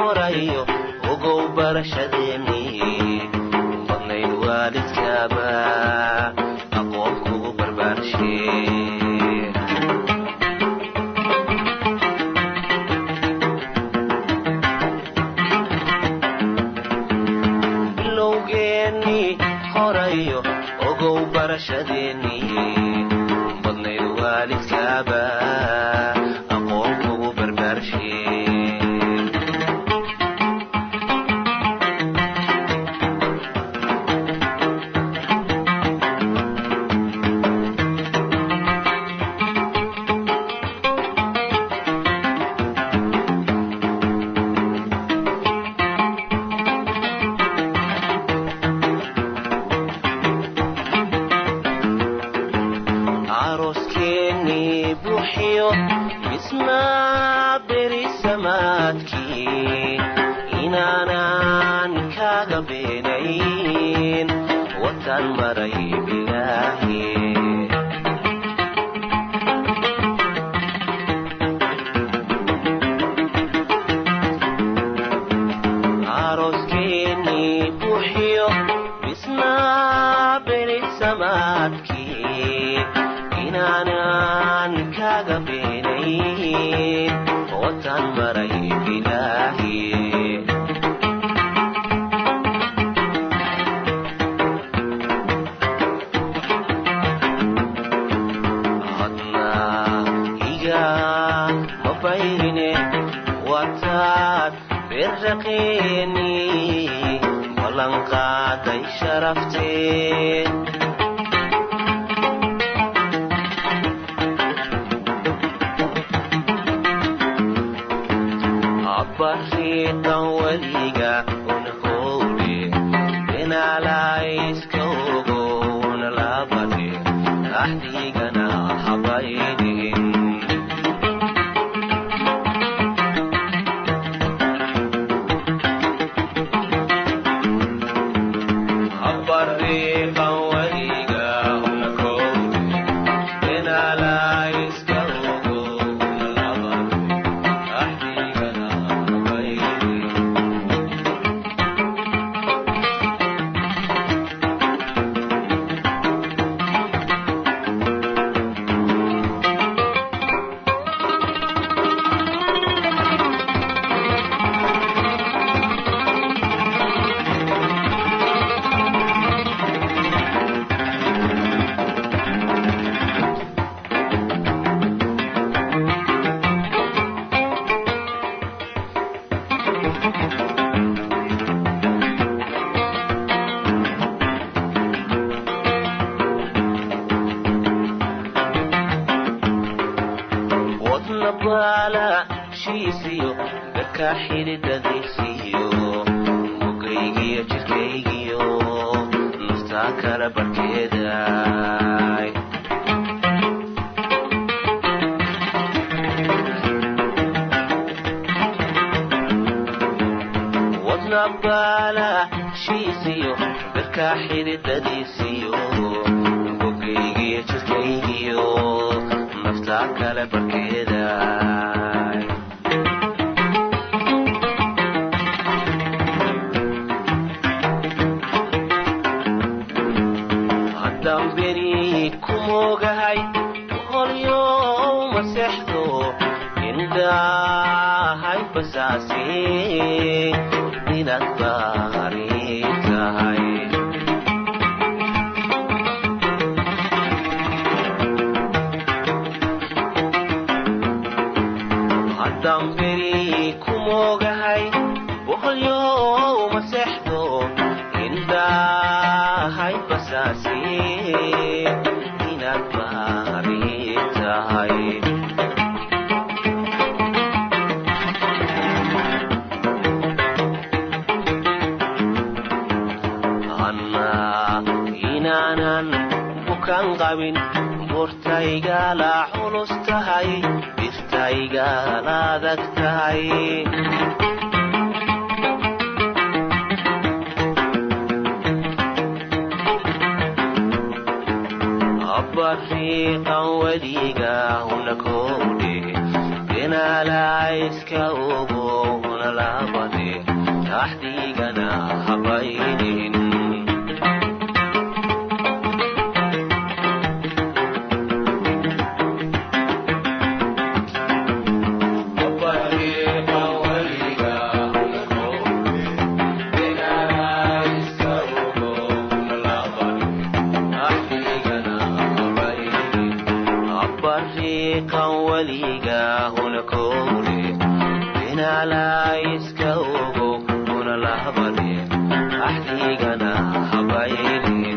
Horayo ogow barashadeennii badnayd waalidkaaba aqoon kugu barbaarshe. Bilowgeennii horayo ogow barashadeennii badnayd waalidkaaba aqoon kugu barbaarshe. Arooskeenii buuxiyo misnaa berisamaadkii inaanaan kaaga beenayn watan maray bilaahi. Arooskeenii buuxiyo misnaa berisamaadkii inaanaan kaaga beenayn watan maray bilaahi. Hadna iga mabayrine wataad berraqeeni ballanqaaday sharaftee. Abbariiqan weliga una kowdhe inaalayska ogowna labadhe axdigana habaydhin. Abbariiqan weliga una kowdhe inaalayska ogowna labadhe axdigana habaydhin. Wadna baala shiisiyo garka xididadiisiyo mugaygiyo jirkaygiyo naftaa kala barhkeeday. Wadna baala shiisiyo garka xididadiisiyo mugaygiyo jirkaygiyo naftaa kala barhkeeday. Haddaan beri ku moogahay boqolyow maseexdo indhahay basaasi inaad baari tahay. Haddaan beri ku moogahay boqolyow maseexdo indhahay basaasi inaad baari tahay. Anna inaanan bukaan qabin buurtaygala culus tahay birtaygala adag tahay. Abbariiqan weliga huna kowdhe inaalayska ogo huna. Huna labane, axdigana habaynin. Waliga huna kowle binaalaiska ogo, huna labane, axdigana habaynin.